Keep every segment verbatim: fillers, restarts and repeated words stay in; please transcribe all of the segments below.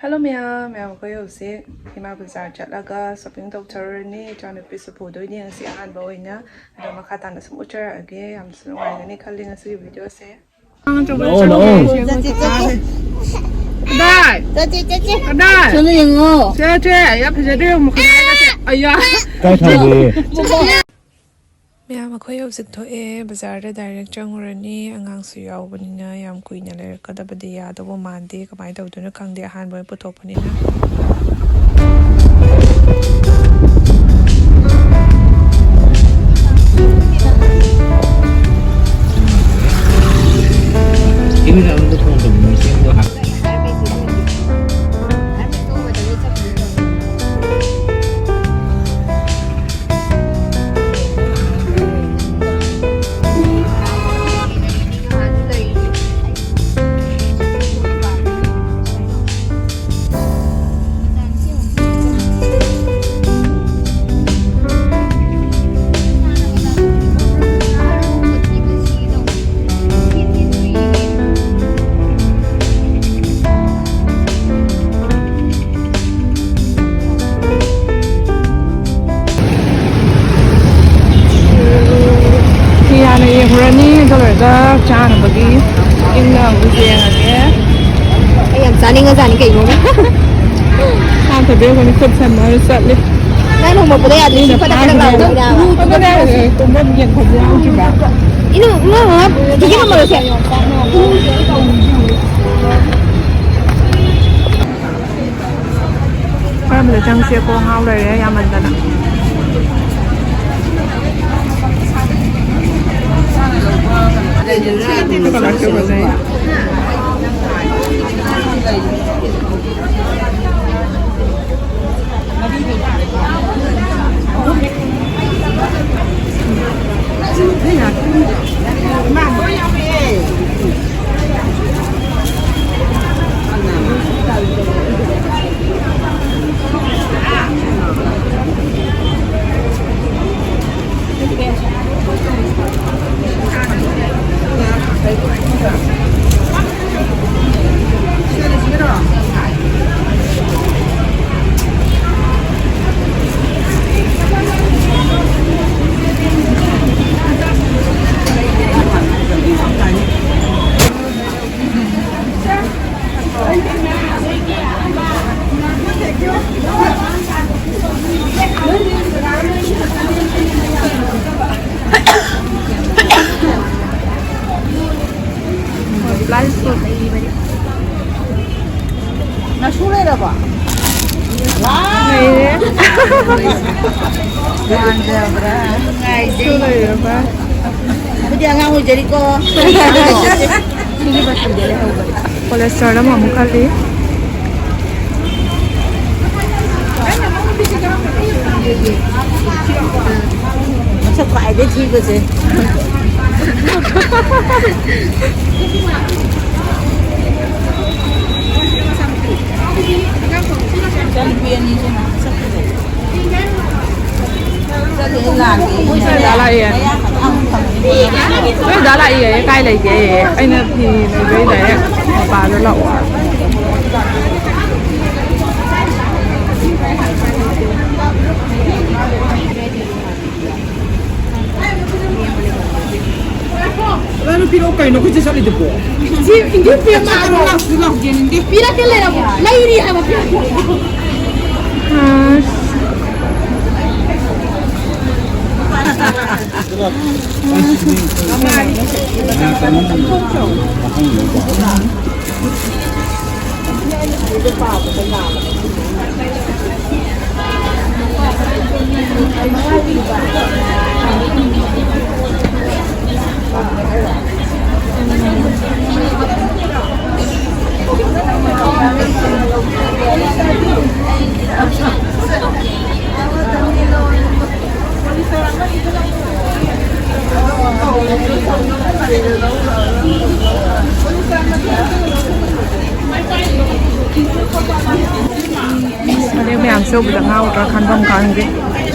Hello ꯃꯌꯥꯝ, ꯃꯌꯥꯝ ꯑꯩꯈꯣꯏ ꯍꯧꯖꯤꯛ ꯏꯃꯥ ꯕꯖꯥꯔ ꯆꯠꯂꯒ ꯁꯣꯄꯤꯡ ꯇꯧꯊꯔꯨꯔꯅꯤ꯫ ꯏꯆꯥꯅꯨꯄꯤꯁꯨ ꯄꯨꯗꯣꯏꯅꯦ ꯉꯁꯤ ꯑꯍꯥꯟꯕ ꯑꯣꯏꯅ꯫ ꯑꯗꯣ ꯃꯈꯥ ꯇꯥꯅ ꯁꯨꯝ ꯎꯠꯆꯔꯛꯑꯒꯦ꯫ ꯌꯥꯝꯁꯨ ꯅꯨꯡꯉꯥꯏꯒꯅꯤ ꯈꯜꯂꯤ ꯉꯁꯤꯒꯤ ꯚꯤꯗꯤꯑꯣꯁꯦ꯫ ꯂꯥꯛꯑꯣ, ꯂꯥꯛꯑꯣ꯫ ꯆꯠꯁꯦ, ꯆꯠꯁꯦ꯫ ꯀꯗꯥꯏ? ꯆꯠꯁꯦ, ꯆꯠꯁꯦ꯫ ꯀꯗꯥꯏ? ꯆꯠꯂꯨ ꯌꯦꯡꯉꯣ꯫ ꯆꯠꯁꯦ, ꯆꯠꯁꯦ꯫ ꯌꯥꯝ ꯐꯖꯗ꯭ꯔꯦ, ꯌꯦꯡꯉꯨ, ꯃꯈꯨꯠ ꯍꯥꯏꯒꯁꯦ꯫ ꯑꯌꯥ꯫ ꯀꯥꯏ ꯊꯝꯒꯦ? ꯃꯌꯥꯝ, ꯑꯩꯈꯣꯏ ꯍꯧꯖꯤꯛ ꯊꯣꯛꯑꯦ, ꯕꯖꯥꯔꯗ ꯗꯥꯏꯔꯦꯛ ꯆꯪꯉꯨꯔꯅꯤ꯫ ꯑꯉꯥꯡꯁꯨ ꯌꯥꯎꯕꯅꯤꯅ ꯌꯥꯝ ꯀꯨꯏꯅ ꯂꯩꯔꯛꯀꯗꯕꯗꯤ ꯌꯥꯗꯧꯕ ꯃꯥꯟꯗꯦ꯫ ꯀꯃꯥꯏꯅ ꯇꯧꯗꯣꯏꯅꯣ ꯈꯪꯗꯦ, ꯑꯍꯥꯟꯕ ꯑꯣꯏꯅ ꯄꯨꯊꯣꯛꯄꯅꯤꯅ꯫ ꯐꯤ ꯍꯥꯟꯅ ꯌꯦꯡꯉꯨꯔꯅꯤ, ꯑꯗꯨ ꯂꯣꯏꯔꯒ ꯆꯥꯅꯕꯒꯤ ꯌꯨꯝꯗ ꯑꯃꯨꯛ ꯌꯦꯡꯉꯒꯦ꯫ ꯑꯩ ꯌꯥꯝ ꯆꯥꯅꯤꯡꯉꯖꯥꯠꯅꯤ ꯀꯩꯅꯣ꯫ ꯆꯥꯛꯀꯗꯤ ꯑꯩꯈꯣꯏꯅ ꯈꯨꯠ ꯁꯝꯅꯔ ꯆꯠꯂꯤ꯫ ꯅꯪ ꯅꯣꯡꯃ ꯄꯨꯗ ꯌꯥꯗ꯭ꯔꯤ, ꯁꯤ ꯐꯗꯛ ꯐꯗꯛ ꯂꯥꯎꯕꯅꯤꯅ꯫ ꯑꯗꯨꯅꯦ ꯍꯥꯏꯁꯦ, ꯇꯨꯝꯐꯝ ꯌꯦꯡꯐꯝ ꯌꯥꯎꯗ꯭ꯔꯤꯕ꯫ ꯏꯅꯨ, ꯏꯅꯨ, ꯇꯤꯀꯦꯠ ꯅꯝꯕꯔꯁꯦ꯫ ꯀꯔꯝꯕꯗ ꯆꯪꯁꯤꯒꯦ? ꯀꯣꯛ ꯉꯥꯎ ꯂꯩꯔꯦ ꯌꯥꯝꯃꯟꯗꯅ꯫ ꯂꯩꯔꯕꯣ? ꯋꯥꯎ! ꯂꯩꯔꯦ꯫ ꯃꯥꯟꯗꯕ꯭ꯔꯥ? ꯅꯨꯡꯉꯥꯏꯖꯩ꯫ ꯂꯩꯔꯕ? ꯑꯗꯨꯗꯤ ꯑꯉꯥꯡ ꯑꯣꯏꯖꯔꯤꯀꯣ꯫ ꯁꯤꯒꯤ ꯕꯇꯟꯁꯦ ꯂꯩꯍꯧꯕꯅꯦ꯫ ꯄꯣꯂꯤꯁꯇꯔ ꯑꯃꯃꯨꯛ ꯈꯜꯂꯤ꯫ ꯃꯁꯛ ꯈ꯭ꯋꯥꯏꯗꯩ ꯊꯤꯕꯁꯦ꯫ ꯏꯆꯥꯅꯨꯄꯤ ꯑꯅꯤꯁꯤꯅ ꯃꯁꯛ ꯐꯖꯩ꯫ ꯆꯠꯂꯦ, ꯂꯥꯛꯑꯦ꯫ ꯅꯣꯏ ꯗꯥ ꯂꯥꯛꯑꯦ꯫ ꯅꯣꯏ ꯗꯥ ꯂꯥꯛꯏꯌꯦ꯫ ꯀꯥꯏ ꯂꯩꯒꯦ? ꯑꯩꯅ ꯐꯤ ꯂꯩꯕꯩ direct ꯃꯄꯥꯗ ꯂꯥꯛꯑꯣ꯫ ꯅꯨꯄꯤꯔꯣ ꯀꯩꯅꯣ ꯑꯩꯈꯣꯏ ꯆꯦ ꯆꯠꯂꯤꯗꯨꯕꯣ? ꯁꯤ ꯏꯟꯗꯤꯌꯟ ꯄꯤꯔꯛꯄ ꯂꯥꯛꯑꯣ꯫ ꯂꯥꯛꯁꯤ ꯂꯥꯛ ꯌꯦꯡꯅꯤꯡꯗꯦ꯫ ꯄꯤꯔꯛꯀꯦ ꯂꯩꯔꯕꯣ? ꯂꯩꯔꯤ ꯍꯥꯏꯕ ꯄꯤꯔꯛꯀꯦ꯫ ꯐꯅꯦꯛ ꯃꯌꯥꯝꯁꯦ ꯎꯕꯗ ꯉꯥꯎꯗ꯭ꯔꯥ? ꯈꯟꯐꯝ ꯈꯪꯗꯦ꯫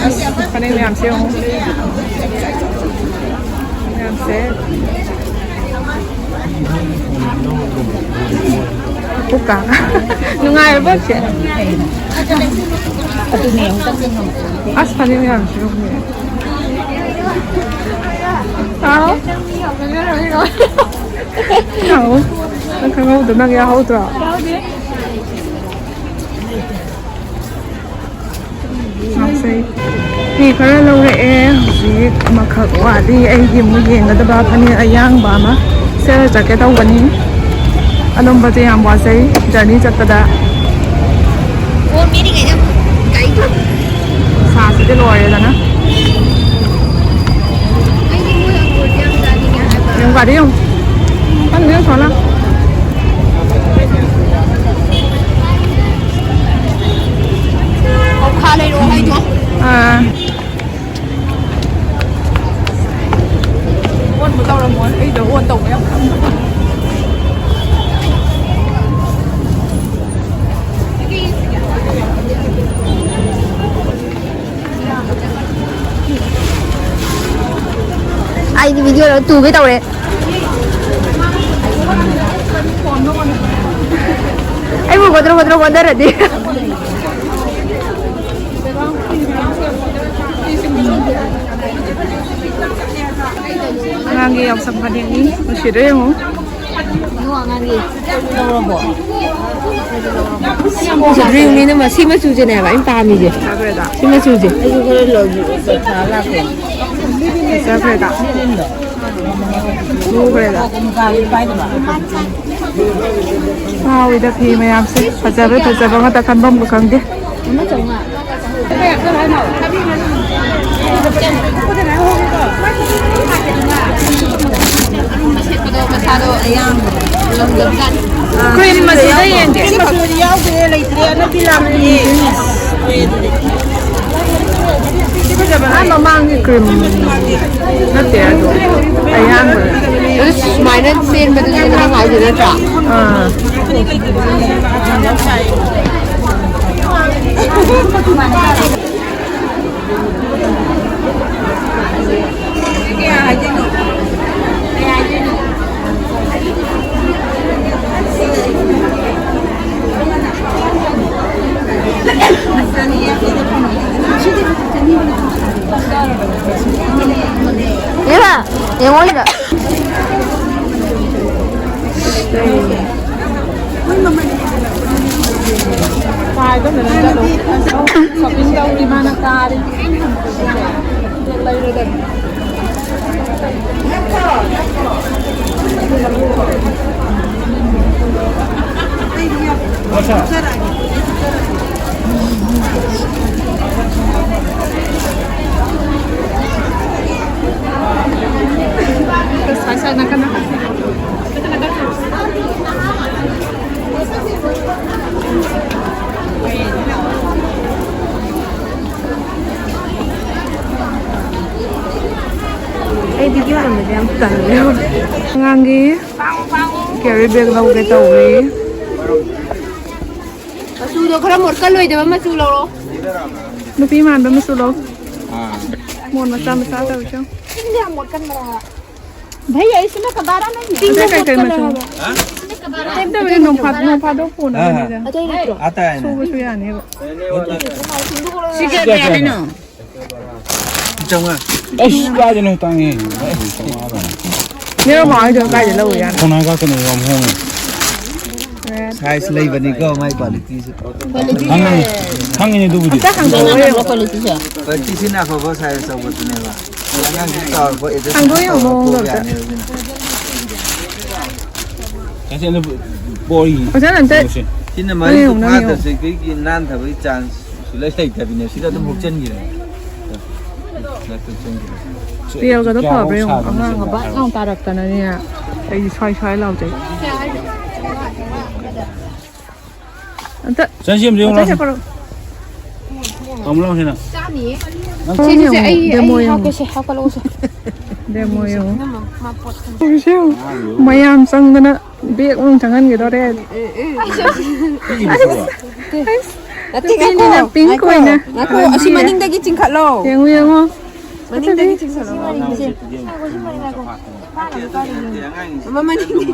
ꯑꯁ, ꯐꯅꯦꯛ ꯃꯌꯥꯝꯁꯦ ꯌꯦꯡꯉꯨ꯫ ꯃꯌꯥꯝꯁꯦ꯫ ꯄꯨꯛꯀ꯫ ꯅꯨꯡꯉꯥꯏꯔꯕꯣ, ꯆꯦ? ꯑꯗꯨꯅꯦ, ꯑꯃꯨꯛꯇꯪ ꯆꯪꯉꯝꯃꯣ꯫ ꯑꯁ, ꯐꯅꯦꯛ ꯃꯌꯥꯝꯁꯦ ꯌꯦꯡꯉꯨ꯫ ꯍꯥꯎ꯫ ꯍꯥꯎ꯫ ꯅꯪ ꯈꯪꯍꯧꯗ꯭ꯔꯣ? ꯅꯪ ꯌꯥꯎꯍꯧꯗ꯭ꯔꯣ? ꯌꯥꯎꯗꯦ꯫ ꯉꯥꯎꯖꯩ꯫ ꯐꯤ ꯈꯔ ꯂꯧꯔꯛꯑꯦ꯫ ꯍꯧꯖꯤꯛ ꯑꯃꯈꯛ ꯋꯥꯠꯂꯤ꯫ ꯑꯩꯒꯤ ꯑꯃꯨꯛ ꯌꯦꯡꯒꯗꯕ ꯐꯅꯦꯛ ꯑꯌꯥꯡꯕ ꯑꯃ ꯁꯦꯠꯂ ꯆꯠꯀꯦ ꯇꯧꯕꯅꯤ꯫ ꯑꯂꯨꯝꯕꯁꯦ ꯌꯥꯝ ꯋꯥꯖꯩ journey ꯆꯠꯄꯗ꯫ ꯁꯥꯁꯤꯗꯤ ꯂꯣꯏꯔꯦꯗꯅ꯫ ꯑꯩꯗꯤ ꯃꯣꯏ ꯑꯪꯒꯨꯔꯗꯤ ꯌꯥꯝ ꯆꯥꯅꯤꯡꯉꯦ ꯍꯥꯏꯕ꯫ ꯌꯦꯡꯉꯨ, ꯒꯥꯔꯤ ꯌꯦꯡꯉꯨ꯫ ꯈꯪꯗꯦ, ꯁꯣꯂꯥ꯫ ꯑꯣꯛꯈꯥ ꯂꯩꯔꯛꯑꯣ ꯍꯥꯏꯗꯣ꯫ ꯑꯥ꯫ ꯑꯣꯟꯕ ꯇꯧꯔꯝꯃꯣ꯫ ꯑꯩꯗꯣ ꯑꯣꯟ ꯇꯧꯕ ꯌꯥꯝ ꯈꯪꯗꯕ꯫ ꯑꯩꯗꯤ ꯚꯤꯗꯤꯑꯣ ꯂꯣꯏ ꯇꯨꯒꯦ ꯇꯧꯔꯦ꯫ ꯑꯩꯕꯨ ꯒꯣꯗ꯭ꯔꯣ ꯒꯣꯗ꯭ꯔꯣ ꯑꯣꯟꯊꯔꯗꯤ꯫ ꯑꯉꯥꯡꯒꯤ ꯌꯥꯎꯁꯪ ꯐꯅꯦꯛꯅꯤ, ꯅꯨꯡꯁꯤꯗ꯭ꯔꯥ ꯌꯦꯡꯉꯨ꯫ ꯂꯧꯔꯕꯣ? ꯎꯗ꯭ꯔꯤꯕꯅꯤꯅ ꯃꯁꯤ ꯃꯆꯨꯁꯤꯅꯦꯕ ꯑꯩꯅ ꯄꯥꯝꯃꯤꯁꯦ꯫ ꯐꯖꯈ꯭ꯔꯦꯗ꯫ ꯁꯤ ꯃꯆꯨꯁꯦ꯫ ꯑꯩꯁꯨ ꯈꯔ ꯂꯧꯒꯦ꯫ ꯐꯖꯈ꯭ꯔꯦꯗ꯫ ꯃꯨꯈ꯭ꯔꯦꯗ꯫ ꯉꯥꯎꯋꯤꯗ ꯐꯤ ꯃꯌꯥꯝꯁꯦ꯫ ꯐꯖꯕꯩ ꯐꯖꯕ ꯉꯥꯛꯇ, ꯈꯟꯐꯝꯒ ꯈꯪꯗꯦ꯫ ꯀ꯭ꯔꯤꯝ ꯃꯆꯨꯗ ꯌꯦꯡꯒꯦ꯫ ꯀ꯭ꯔꯤꯝ ꯃꯆꯨꯗꯤ ꯌꯥꯎꯗ꯭ꯔꯦ, ꯂꯩꯇ꯭ꯔꯦ, ꯍꯟꯗꯛꯇꯤ ꯂꯥꯛꯇ꯭ꯔꯤꯌꯦ꯫ ꯑꯥ, ꯃꯃꯥꯡꯒꯤ ꯀ꯭ꯔꯤꯝ ꯅꯠꯇꯦ ꯑꯗꯣ, ꯑꯌꯥꯝꯕ꯫ ꯑꯗꯨ ꯁꯨꯃꯥꯏꯅ ꯆꯦꯟꯕꯗꯨꯅꯦꯕ ꯅꯪ ꯍꯥꯏꯁꯦ ꯅꯠꯇ꯭ꯔꯥ? ꯑꯥ꯫ ꯌꯦꯡꯉꯣ, ꯌꯦꯡꯉꯣ꯫ ꯁꯣꯄꯤꯡ ꯇꯧꯔꯤ ꯃꯥꯅ ꯀꯥꯔꯤ꯫ ꯂꯩꯔꯗꯕꯅꯤ꯫ ꯁꯥꯏ ꯁꯥꯏ ꯅꯥꯀꯟ ꯅꯥꯀꯟ꯫ ꯑꯩ ꯚꯤꯗꯤꯑꯣ ꯅꯝꯕꯁꯦ ꯌꯥꯝ ꯇꯜꯂꯦ꯫ ꯑꯉꯥꯡꯒꯤ ꯀꯦꯔꯤ ꯕꯦꯒ ꯂꯧꯒꯦ ꯇꯧꯔꯤ꯫ ꯃꯆꯨꯗꯣ ꯈꯔ ꯃꯣꯠꯀꯜꯂꯣꯏꯗꯕ ꯃꯆꯨ ꯂꯧꯔꯣ꯫ ꯅꯨꯄꯤ ꯃꯥꯟꯕ ꯃꯆꯨ ꯂꯧ꯫ ꯃꯣꯟ ꯃꯆꯥ ꯃꯆꯥ ꯇꯧꯔꯤꯁꯦ꯫ ꯆꯤꯡꯗ ꯌꯥꯝ ꯃꯣꯠꯀꯟꯕ꯭ꯔꯥ? ꯚꯩꯌꯥ, ꯏꯁꯤꯅ ꯀꯗꯥꯔꯥ ꯅꯪ? ꯆꯤꯡꯗ ꯑꯇꯩ ꯀꯩ ꯀꯩ ꯃꯣꯠꯀꯜꯂꯦ ꯃꯆꯨ? ꯍꯥꯏꯕ? ꯀꯩꯝ ꯇꯧꯗꯦ, ꯅꯣꯡ ꯐꯥ-, ꯅꯣꯡ ꯐꯥꯗꯣꯛ ꯄꯨꯅꯕꯅꯤꯗ꯫ ꯑꯇꯩ ꯂꯩꯇ꯭ꯔꯣ? आता है ना। ꯁꯨꯕꯁꯨ ꯌꯥꯅꯦꯕ꯫ ꯁꯤ ꯀꯌꯥ ꯄꯤ ꯍꯥꯏꯅꯣ? ꯆꯥꯝꯃꯉꯥ꯫ ꯑꯩꯁ, ꯀꯥꯏꯗꯅꯣ ꯇꯥꯡꯉꯦ꯫ ꯅꯦꯔꯣ ꯃꯥ ꯍꯣꯏꯗꯣ ꯀꯥꯏꯗ ꯂꯧꯔꯨ ꯌꯥꯅꯣ? ꯈꯣꯡꯅꯥꯡ ꯀꯥꯛꯇꯅ ꯌꯥꯝ ꯍꯣꯡꯉꯦ꯫ ꯁꯥꯏꯖ ꯂꯩꯕꯅꯤꯀꯣ ꯃꯥꯏ ꯀ꯭ꯋꯥꯂꯤꯇꯤꯁꯦ꯫ ꯈꯪꯉꯤꯅꯦ, ꯈꯪꯉꯤꯅꯦ ꯑꯗꯨꯕꯨꯗꯤ꯫ ꯑꯝꯇ ꯍꯥꯡꯗꯣꯛꯑꯣ꯫ ꯀ꯭ꯋꯥꯂꯤꯇꯤꯁꯤꯅ ꯑꯐꯕ ꯁꯥꯏꯖ ꯑꯆꯧꯕꯗꯨꯅꯦꯕ꯫ ꯑꯉꯥꯡꯁꯤꯡ ꯆꯥꯎꯔꯛꯄ ꯑꯦꯗꯖꯁ ꯍꯥꯡꯗꯣꯛꯑꯣ ꯇꯧꯔꯒ ꯃꯑꯣꯡꯗꯣ ꯄꯨꯕ ꯑꯝꯇ꯫ ꯌꯥꯅꯦꯕ ꯁꯤꯅ꯫ ꯆꯠꯁꯦ, ꯑꯗꯨ ꯕꯣꯔꯤ ꯐꯖꯅ ꯑꯝꯇ ꯇꯧꯁꯦ꯫ ꯁꯤꯅ ꯃꯔꯤꯗꯨ ꯌꯦꯡꯉꯨ, ꯅꯪ ꯌꯦꯡꯉꯨ꯫ ꯐꯥꯗꯕꯁꯦ ꯑꯩꯈꯣꯏꯒꯤ ꯅꯥꯟꯊꯕꯒꯤ ꯆꯥꯟꯁ ꯁꯨꯡꯂꯩ ꯂꯩꯇꯕꯤꯅꯦ꯫ ꯁꯤꯗ ꯑꯗꯨꯝ ꯍꯨꯛꯆꯟꯈꯤꯗꯅ꯫ ꯁꯤꯗ ꯍꯨꯛꯆꯟꯈꯤꯗꯅ꯫ ꯔꯦꯜꯒꯗꯣ ꯀꯌꯥ ꯐꯕ꯭ꯔꯥ ꯌꯦꯡꯉꯣ꯫ ꯁꯥꯕꯅꯣ ꯑꯉꯥꯡꯒ ꯁꯤꯗ ꯕꯛ ꯂꯥꯎ ꯇꯥꯔꯛꯇꯅꯅꯦ꯫ ꯑꯩꯗꯤ ꯁ꯭ꯋꯥꯏ ꯁ꯭ꯋꯥꯏ ꯂꯥꯎꯖꯩ꯫ ꯑꯝꯇ ꯆꯟꯁꯤ ꯑꯝꯇ ꯌꯦꯡꯉꯨ ꯑꯝꯇ ꯂꯥꯎꯁꯦ꯫ ꯆꯠꯈ꯭ꯔꯣ꯫ ꯇꯥꯃꯣ ꯂꯥꯎꯁꯤꯅ꯫ ꯅꯪ ꯁꯤꯁꯦ ꯑꯩ, ꯗꯦꯃꯣ ꯑꯩ ꯌꯦꯡꯉꯣ꯫ ꯍꯥꯞꯀꯦꯁꯦ, ꯍꯥꯞꯀꯠꯂꯛꯑꯣꯁꯦ꯫ ꯗꯦꯃꯣ ꯌꯦꯡꯉꯣ꯫ ꯃꯌꯥꯝ ꯆꯪꯗꯅ ꯕꯦꯒ ꯑꯃꯨꯛ ꯆꯪꯍꯟꯒꯗꯧꯔꯦ꯫ ꯄꯤꯛꯏꯕ ꯁꯤꯕꯣ? ꯅꯠꯇꯦ, ꯅꯨꯄꯤꯅꯤꯅ ꯉꯥꯏꯈꯣ, ꯄꯤꯡ ꯉꯥꯏꯈꯣ, ꯑꯣꯏꯅ ꯉꯥꯏꯈꯣ, ꯑꯁꯤ ꯂꯣꯟꯕꯤꯔꯦ꯫ ꯃꯅꯤꯡꯗꯒꯤ ꯆꯤꯡꯈꯠꯂꯣ꯫ ꯌꯦꯡꯉꯨ, ꯌꯦꯡꯉꯨ꯫ ꯃꯅꯤꯡꯗꯒꯤ ꯆꯤꯡꯈꯠꯂꯣ꯫ ꯃꯃꯥ ꯃꯅꯤꯡꯗꯒꯤ꯫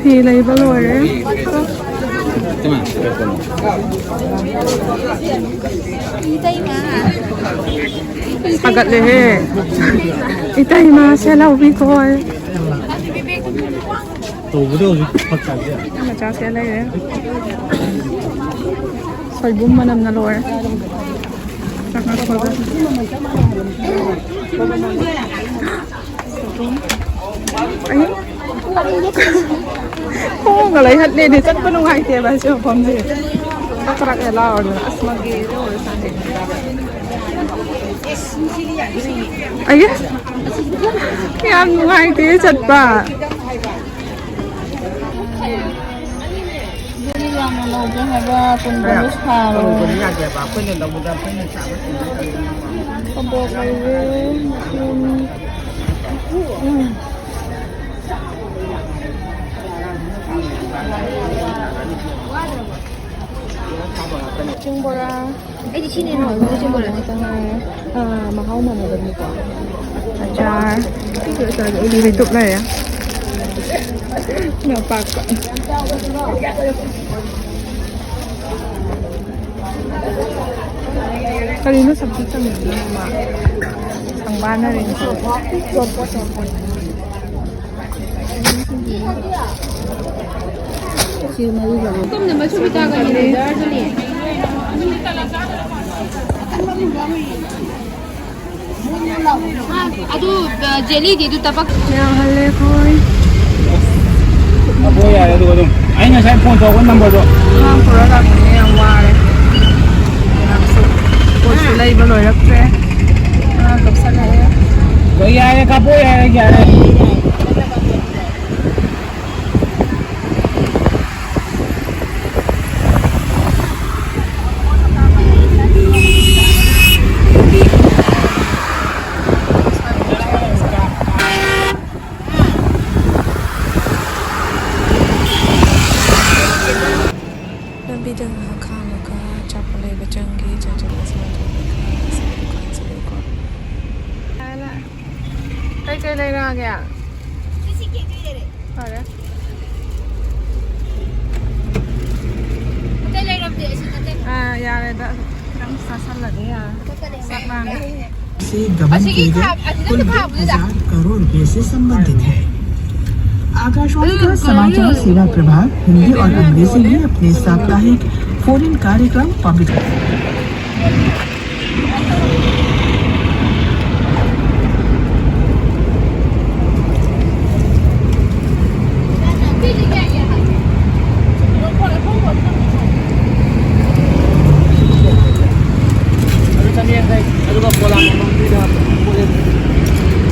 ꯐꯤ ꯂꯩꯕ ꯂꯣꯏꯔꯦ꯫ ꯁꯥꯒꯠꯂꯦꯍꯦ꯫ ꯏꯇꯩꯃ ꯁꯦ ꯂꯧꯕꯤꯈꯣ꯫ ꯇꯧꯕꯗ ꯍꯧꯖꯤꯛ ꯐꯛ ꯆꯥꯏꯁꯦ꯫ ꯃꯆꯥꯁꯦ ꯂꯩꯔꯦ꯫ ꯁꯣꯏꯕꯨꯝ ꯃꯅꯝꯅ ꯂꯣꯏꯔꯦ꯫ ꯆꯥꯛ ꯉꯥꯛꯄꯒ꯫ ꯁꯣꯏꯕꯨꯝ꯫ ꯑꯌꯣ꯫ ꯈꯣꯡ ꯂꯩꯍꯠꯂꯦꯅꯦ, ꯆꯠꯄ ꯅꯨꯡꯉꯥꯏꯇꯦꯕ ꯁꯤ ꯃꯐꯝꯁꯦ꯫ ꯀ꯭ꯔꯛ ꯀ꯭ꯔꯛ ꯍꯦꯛ ꯂꯥꯎꯔꯗꯅ꯫ ꯑꯁ, ꯃꯒꯤ ꯑꯩꯌꯦ, ꯌꯥꯝ ꯅꯨꯡꯉꯥꯏꯇꯦ ꯆꯠꯄ꯫ ꯌꯥꯝꯅ ꯂꯧꯒꯦ ꯍꯥꯏꯕ ꯀꯨꯟ ꯀꯨꯟꯗꯣ ꯁꯥꯔꯣ꯫ ꯀꯨꯟ ꯀꯨꯟ ꯌꯥꯗꯦꯕ, ꯑꯩꯈꯣꯏꯅ ꯂꯧꯕꯗ ꯑꯩꯈꯣꯏꯅ ꯆꯥꯕ ꯐꯪꯗꯕ꯫ ꯀꯕꯣꯛ ꯂꯩꯔꯦ꯫ ꯎꯝ꯫ ꯆꯤꯡ ꯕꯣꯔꯥ꯫ ꯑꯩꯗꯤ ꯁꯤꯅ ꯍꯦꯟꯅ ꯍꯥꯎꯋꯦ, ꯆꯤꯡ ꯕꯣꯔꯥꯁꯦ꯫ ꯈꯤꯇꯪ ꯉꯥꯏꯔꯦ꯫ ꯑꯥ, ꯃꯍꯥꯎ ꯃꯥꯟꯅꯗꯕꯅꯤꯀꯣ꯫ ꯑꯆꯥꯔ꯫ ꯁꯤꯁꯨ ꯑꯆꯥꯔꯁꯦ ꯎꯗꯤ ꯃꯤꯇꯨꯞ ꯂꯩꯔꯦ꯫ ꯅꯄꯥꯛꯄ꯫ ꯀꯔꯤꯅꯣ ꯁꯕꯖꯤ ꯆꯪꯉꯤꯗꯨꯅ ꯃꯃꯥ? ꯁꯪꯕꯥꯅꯔꯦ꯫ ꯁꯤ ꯃꯔꯤ ꯂꯧꯔꯣ꯫ ꯀꯨꯝꯅ ꯃꯆꯨ ꯃꯆꯥꯒ ꯂꯦꯗꯔꯗꯨꯅꯦ꯫ ꯑꯗꯨ, ꯑ, ꯖꯦꯂꯤꯗꯤ ꯑꯗꯨ ꯇꯕꯛ꯫ ꯌꯥꯍꯜꯂꯦ ꯑꯩꯈꯣꯏ꯫ ꯑꯕꯣ ꯌꯥꯔꯦ ꯑꯗꯨꯒ ꯑꯗꯨꯝ꯫ ꯑꯩ ꯉꯁꯥꯏ ꯐꯣꯟ ꯇꯧꯔꯛꯄ ꯅꯝꯕꯔꯗꯣ꯫ ꯑꯉꯥꯡ ꯄꯨꯔ ꯂꯥꯛꯄꯅꯦ, ꯌꯥꯝ ꯋꯥꯔꯦ꯫ ꯄꯣꯠꯁꯨ ꯂꯩꯕ ꯂꯣꯏꯔꯛꯇ꯭ꯔꯦ꯫ ꯑꯉꯥꯡ ꯀꯞꯁꯜꯂꯛꯑꯦ꯫ ꯍꯣꯏ, ꯌꯥꯔꯦ, ꯀꯥꯞꯄꯣ, ꯌꯥꯔꯦ, ꯌꯥꯔꯦ꯫ ꯂꯝꯕꯤꯗ ꯉꯥꯏꯍꯥꯛ ꯈꯥꯝꯃꯒ ꯑꯆꯥꯄꯣꯠ ꯂꯩꯕ ꯆꯪꯒꯦ꯫ ꯆꯥ ꯆꯥ ꯆꯥ ꯆꯥ ꯆꯥ ꯆꯥ ꯗꯨꯀꯥꯟ ꯆꯪꯉꯦꯀꯣ꯫ ꯀꯩꯀꯩ ꯂꯩꯔꯛꯑꯒꯦ? ꯐꯔꯦ꯫ ꯑꯥ, ꯌꯥꯔꯦꯗ꯫ ꯈꯤꯇꯪ ꯆꯥꯁꯜꯂꯒꯦ, ꯌꯥꯔꯦ꯫ ꯆꯥꯛ ꯂꯥꯝꯃꯦ꯫ से गबन किए गए कुल दो हजार करोड़ रुपए से संबंधित है। आकाशवाणी का समाचार सेवा प्रभाग हिंदी और अंग्रेजी में अपने साप्ताहिक फोन इन कार्यक्रम पब्लिक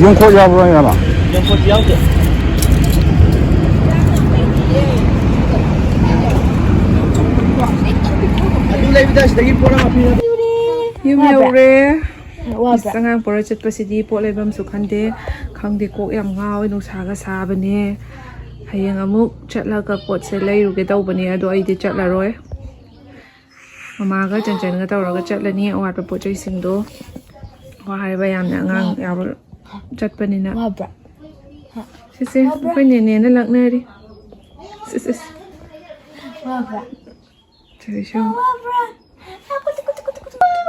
ꯌꯣꯡꯈꯣꯠ ꯌꯥꯎꯕ꯭ꯔꯣ ꯌꯥꯕ? ꯌꯣꯡꯈꯣꯠ ꯌꯥꯎꯗꯦ꯫ ꯑꯗꯨ ꯂꯩꯕꯗ ꯁꯤꯗꯒꯤ ꯄꯣꯠ ꯑꯃ ꯄꯤꯔꯛ ꯌꯨꯝ ꯌꯧꯔꯦ꯫ ꯋꯥꯕ꯭ꯔꯥ? ꯑꯉꯥꯡ ꯄꯨꯔ ꯆꯠꯄꯁꯤꯗꯤ ꯄꯣꯠ ꯂꯩꯐꯝꯁꯨ ꯈꯪꯗꯦ꯫ ꯈꯪꯗꯦ, ꯀꯣꯛ ꯌꯥꯝ ꯉꯥꯎꯋꯦ, ꯅꯨꯡꯁꯥꯒ ꯁꯥꯕꯅꯦ꯫ ꯍꯌꯦꯡ ꯑꯃꯨꯛ ꯆꯠꯂꯒ ꯄꯣꯠꯁꯦ ꯂꯩꯔꯨꯒꯦ ꯇꯧꯕꯅꯦ, ꯑꯗꯣ ꯑꯩꯗꯤ ꯆꯠꯂꯔꯣꯏ꯫ ꯃꯃꯥꯒ ꯆꯟꯆꯟꯒ ꯇꯧꯔꯒ ꯆꯠꯂꯅꯤ ꯑꯋꯥꯠꯄ ꯄꯣꯠ ꯆꯩꯁꯤꯡꯗꯣ꯫ ꯋꯥꯔꯦꯕ ꯌꯥꯝꯅ, ꯑꯉꯥꯡ ꯌꯥꯎꯕ ꯆꯠꯄꯅꯤꯅ꯫ ꯋꯥꯕ꯭ꯔꯥ? ꯁꯤꯁꯦ ꯑꯩꯈꯣꯏ ꯅꯦꯅꯦꯅ ꯂꯛꯅꯔꯤ꯫ ꯁꯤꯁ, ꯁꯤꯁ꯫ ꯋꯥꯕ꯭ꯔꯥ? ꯁꯤꯁꯦ ꯁꯨ꯫ ꯋꯥꯕ꯭ꯔꯥ?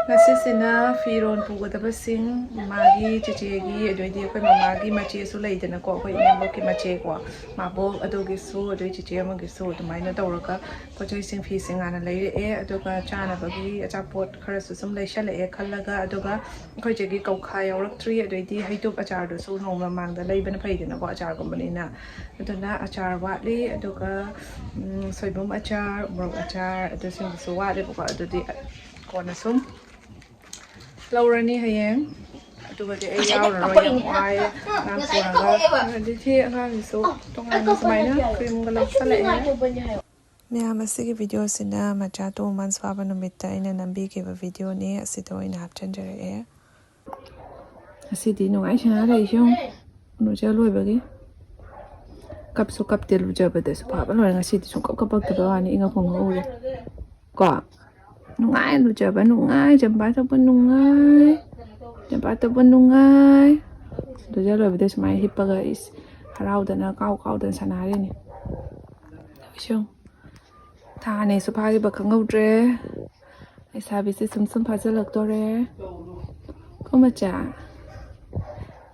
ꯉꯁꯤꯁꯤꯅ ꯐꯤꯔꯣꯜ ꯄꯨꯒꯗꯕꯁꯤꯡ, ꯃꯃꯥꯒꯤ, ꯆꯦꯆꯦꯒꯤ, ꯑꯗꯩꯗꯤ ꯑꯩꯈꯣꯏ ꯃꯃꯥꯒꯤ ꯃꯆꯦꯁꯨ ꯂꯩꯗꯅꯀꯣ, ꯑꯩꯈꯣꯏ ꯏꯅꯦꯝꯕꯣꯛꯀꯤ ꯃꯆꯦꯀꯣ, ꯃꯥꯕꯣꯛ, ꯑꯗꯨꯒꯤꯁꯨ, ꯑꯗꯩ ꯆꯦꯆꯦ ꯑꯃꯒꯤꯁꯨ, ꯑꯗꯨꯃꯥꯏꯅ ꯇꯧꯔꯒ ꯄꯣꯠ ꯆꯩꯁꯤꯡ, ꯐꯤꯁꯤꯡ ꯍꯥꯟꯅ ꯂꯩꯔꯛꯑꯦ꯫ ꯑꯗꯨꯒ ꯆꯥꯅꯕꯒꯤ ꯑꯆꯥꯄꯣꯠ ꯈꯔꯁꯨ ꯁꯨꯝ ꯂꯩꯁꯜꯂꯛꯑꯦ ꯈꯜꯂꯒ, ꯑꯗꯨꯒ ꯑꯩꯈꯣꯏ ꯆꯦꯒꯤ ꯀꯧꯈꯥ ꯌꯥꯎꯔꯛꯇ꯭ꯔꯤ, ꯑꯗꯩꯗꯤ ꯍꯩꯇꯨꯞ ꯑꯆꯥꯔꯗꯨꯁꯨ ꯅꯣꯡꯃ ꯃꯃꯥꯡꯗ ꯂꯩꯕꯅ ꯐꯩꯗꯅꯀꯣ, ꯑꯆꯥꯔꯒꯨꯝꯕꯅꯤꯅ꯫ ꯑꯗꯨꯅ ꯑꯆꯥꯔ ꯋꯥꯠꯂꯤ, ꯑꯗꯨꯒ ꯎꯝ, ꯁꯣꯏꯕꯨꯝ ꯑꯆꯥꯔ, ꯃꯣꯔꯣꯛ ꯑꯆꯥꯔ, ꯑꯗꯨꯁꯤꯡꯗꯨꯁꯨ ꯋꯥꯠꯂꯦꯕꯀꯣ꯫ ꯑꯗꯨꯗꯤ ꯀꯣꯟꯅ ꯁꯨꯝ ꯂꯧꯔꯅꯤ ꯍꯌꯦꯡ꯫ ꯑꯗꯨꯒꯗꯤ ꯑꯩ ꯌꯥꯎꯔꯔꯣꯏ, ꯌꯥꯝ ꯋꯥꯏ ꯑꯉꯥꯡ ꯄꯨꯔꯒ꯫ ꯑꯗꯨꯗꯤ ꯑꯉꯥꯡꯒꯤꯁꯨ ꯇꯣꯉꯥꯟꯅ ꯁꯨꯃꯥꯏꯅ ꯀ꯭ꯔꯤꯝꯒ ꯂꯧꯁꯜꯂꯛꯑꯦ꯫ ꯃꯌꯥꯝ, ꯑꯁꯤꯒꯤ ꯚꯤꯗꯤꯑꯣꯁꯤꯅ ꯃꯆꯥ two months ꯐꯥꯕ ꯅꯨꯃꯤꯠꯇ ꯑꯩꯅ ꯅꯝꯕꯤꯈꯤꯕ ꯚꯤꯗꯤꯑꯣꯅꯤ꯫ ꯑꯁꯤꯗ ꯑꯣꯏꯅ ꯍꯥꯞꯆꯤꯟꯖꯔꯛꯑꯦ꯫ ꯉꯁꯤꯗꯤ ꯅꯨꯡꯉꯥꯏ ꯁꯥꯟꯅ ꯂꯩꯁꯤ ꯌꯦꯡꯉꯨ꯫ ꯂꯨꯖ ꯂꯣꯏꯕꯒꯤ꯫ ꯀꯞꯁꯨ ꯀꯞꯇꯦ, ꯂꯨꯖꯕꯗꯁꯨ ꯐꯥꯕ ꯂꯣꯏꯔꯦ꯫ ꯉꯁꯤꯗꯤ ꯁꯨꯡꯀꯞ ꯀꯞꯄꯛꯇꯕ ꯋꯥꯅꯤ, ꯏꯉꯛꯄꯨ ꯉꯛꯎꯔꯦ꯫ ꯀꯣ? ꯅꯨꯡꯉꯥꯏ, ꯂꯨꯖꯕ ꯅꯨꯡꯉꯥꯏ, ꯆꯝꯄ꯭ꯔꯥ ꯊꯛꯄ ꯅꯨꯡꯉꯥꯏ, ꯆꯝꯄ꯭ꯔꯥ ꯊꯛꯄ ꯅꯨꯡꯉꯥꯏ꯫ ꯂꯨꯖ ꯂꯣꯏꯕꯗ ꯁꯨꯃꯥꯏꯅ ꯍꯤꯞꯄꯒ ꯏꯁ ꯍꯔꯥꯎꯗꯅ ꯀꯥꯎ ꯀꯥꯎꯗꯅ ꯁꯥꯟꯅꯔꯤꯅꯤ꯫ ꯁꯨꯝ ꯊꯥ ꯑꯅꯤꯁꯨ ꯐꯥꯈꯤꯕ ꯈꯪꯍꯧꯗ꯭ꯔꯦ꯫ ꯂꯩꯁꯥꯕꯤꯁꯦ ꯁꯨꯝ ꯁꯨꯝ ꯐꯥꯖꯤꯜꯂꯛꯇꯣꯔꯦ꯫ ꯀꯣ ꯃꯆꯥ?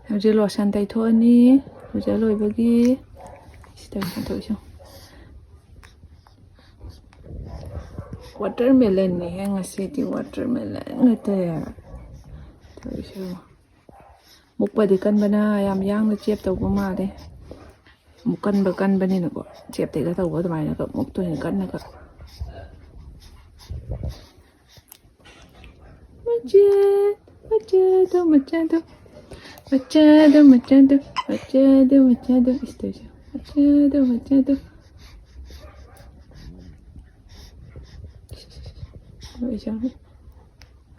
ꯍꯧꯖꯤꯛ ꯂꯣꯁꯟ ꯇꯩꯊꯣꯛꯑꯅꯤ꯫ ꯂꯨꯖ ꯂꯣꯏꯕꯒꯤ ꯁꯤ ꯇꯩꯁꯟꯊꯣꯛꯏꯁꯤ꯫ ꯋꯥꯇꯔꯃꯦꯂꯟꯅꯤꯍꯦ ꯉꯁꯤꯗꯤ, ꯋꯥꯇꯔꯃꯦꯂꯟ ꯉꯥꯛꯇ ꯇꯧꯔꯤꯁꯤ꯫ ꯃꯨꯛꯄꯗꯤ ꯀꯟꯕꯅ ꯌꯥꯝ ꯌꯥꯡꯅ ꯆꯦꯞ ꯇꯧꯕ ꯃꯥꯜꯂꯦ꯫ ꯑꯃꯨꯛ ꯀꯟꯕ ꯀꯟꯕꯅꯤꯅꯀꯣ, ꯆꯦꯞꯇꯩꯒ ꯇꯧꯕ ꯑꯗꯨꯃꯥꯏꯅꯒ ꯃꯨꯛꯇꯣꯏꯅꯤ ꯀꯟꯅꯒ꯫ ꯃꯆꯦ, ꯃꯆꯦꯗꯣ, ꯃꯆꯦꯗꯣ꯫ ꯃꯆꯥꯗꯣ, ꯃꯆꯥꯗꯣ, ꯃꯆꯥꯗꯣ, ꯃꯆꯥꯗꯣ, ꯏꯁ, ꯇꯧꯏꯁꯦ꯫ ꯃꯆꯥꯗꯣ, ꯃꯆꯥꯗꯣ꯫ ꯇꯧꯏꯁꯦ꯫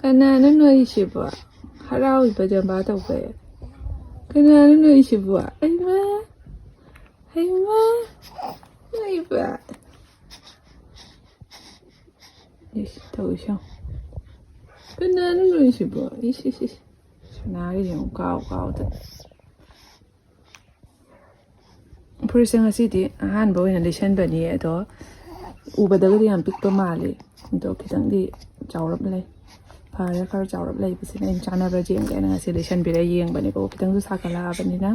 ꯀꯅꯥꯅꯣ ꯅꯣꯏꯁꯤꯕꯣ? ꯍꯔꯥꯎꯏꯕ ꯖꯝꯕꯥ ꯇꯧꯕꯩ꯫ ꯀꯅꯥꯅꯣ ꯅꯣꯏꯁꯤꯕꯣ? ꯑꯩꯃ, ꯑꯩꯃ, ꯅꯣꯏꯕ꯫ ꯏꯁ, ꯇꯧꯏꯁꯦ꯫ ꯀꯅꯥꯅꯣ ꯅꯣꯏꯁꯤꯕꯣ? ꯏꯁ, ꯏꯁ, ꯏꯁ꯫ ꯁꯅꯥꯒꯤꯁꯦ ꯑꯃꯨꯛ ꯀꯥꯎ ꯀꯥꯎꯗꯅ꯫ ꯐꯨꯔꯤꯠꯁꯦ ꯉꯁꯤꯗꯤ ꯑꯍꯥꯟꯕ ꯑꯣꯏꯅ ꯂꯩꯁꯟꯕꯅꯤ, ꯑꯗꯣ ꯎꯕꯗꯒꯗꯤ ꯌꯥꯝ ꯄꯤꯛꯄ ꯃꯥꯜꯂꯤ, ꯑꯗꯣ ꯈꯤꯇꯪꯗꯤ ꯆꯥꯎꯔꯞ ꯂꯩ꯫ ꯐꯔꯦ, ꯈꯔ ꯆꯥꯎꯔꯞ ꯂꯩꯕꯁꯤꯅ ꯑꯩꯅ ꯆꯥꯟꯅꯕ꯭ꯔꯥ ꯌꯦꯡꯒꯦ ꯍꯥꯏꯅ ꯉꯁꯤ ꯂꯩꯁꯟꯕꯤꯔ ꯌꯦꯡꯕꯅꯦꯕꯀꯣ, ꯈꯤꯇꯪꯁꯨ ꯁꯥꯒꯠꯂꯛꯑꯕꯅꯤꯅ꯫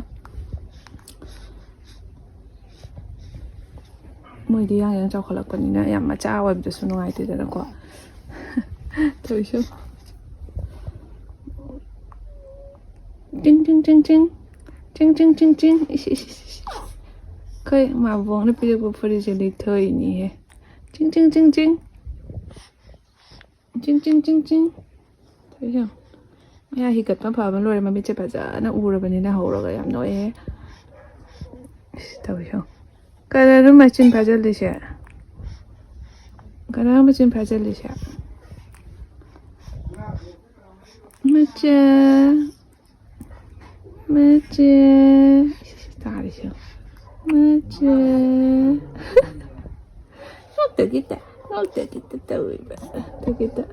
ꯃꯣꯏꯗꯤ ꯌꯥꯡ ꯌꯥꯡ ꯆꯥꯎꯈꯠꯂꯛꯄꯅꯤꯅ ꯌꯥꯝ ꯃꯆꯥ ꯑꯣꯏꯕꯗꯨꯁꯨ ꯅꯨꯡꯉꯥꯏꯇꯦꯗꯅꯀꯣ꯫ ꯇꯧꯏꯁꯦ꯫ ꯆꯤꯡ, ꯆꯤꯡ, ꯆꯤꯡ, ꯆꯤꯡ꯫ ꯆꯤꯡ, ꯆꯤꯡ, ꯆꯤꯡ, ꯆꯤꯡ꯫ ꯏꯁ, ꯏꯁ, ꯏꯁ, ꯏꯁ꯫ ꯑꯩꯈꯣꯏ ꯃꯥꯕꯣꯛꯅ ꯄꯤꯔꯛꯄ ꯐꯨꯔꯤꯠꯁꯦ ꯂꯤꯠꯊꯣꯛꯏꯅꯤꯍꯦ꯫ ꯆꯤꯡ, ꯆꯤꯡ, ꯆꯤꯡ, ꯆꯤꯡ꯫ ꯆꯤꯡ, ꯆꯤꯡ, ꯆꯤꯡ, ꯆꯤꯡ꯫ ꯇꯧꯏꯁꯦ ꯌꯦꯡꯉꯣ꯫ ꯃꯌꯥ ꯍꯤꯒꯠꯄ ꯐꯕ ꯂꯣꯏꯔꯦ꯫ ꯃꯃꯤꯠꯁꯦ ꯐꯖꯅ ꯎꯔꯕꯅꯤꯅ ꯍꯧꯔꯒ ꯌꯥꯝ ꯅꯣꯛꯑꯦ꯫ ꯏꯁ, ꯇꯧꯏꯁꯦ ꯌꯦꯡꯉꯣ꯫ ꯀꯅꯥꯅꯣ ꯃꯆꯤꯟ ꯐꯥꯖꯜꯂꯤꯁꯦ? ꯀꯅꯥꯅꯣ ꯃꯆꯤꯟ ꯐꯥꯖꯜꯂꯤꯁꯦ? ꯃꯆꯥ꯫ ꯃꯆꯦ꯫ ꯇꯥꯔꯤꯁꯦ꯫ ꯃꯆꯦ꯫ ꯅꯣꯛꯇ ꯈꯤꯇ, ꯅꯣꯛꯇ ꯈꯤꯇ ꯇꯧꯔꯤꯕ꯫ ꯅꯣꯛꯇ ꯈꯤꯇ꯫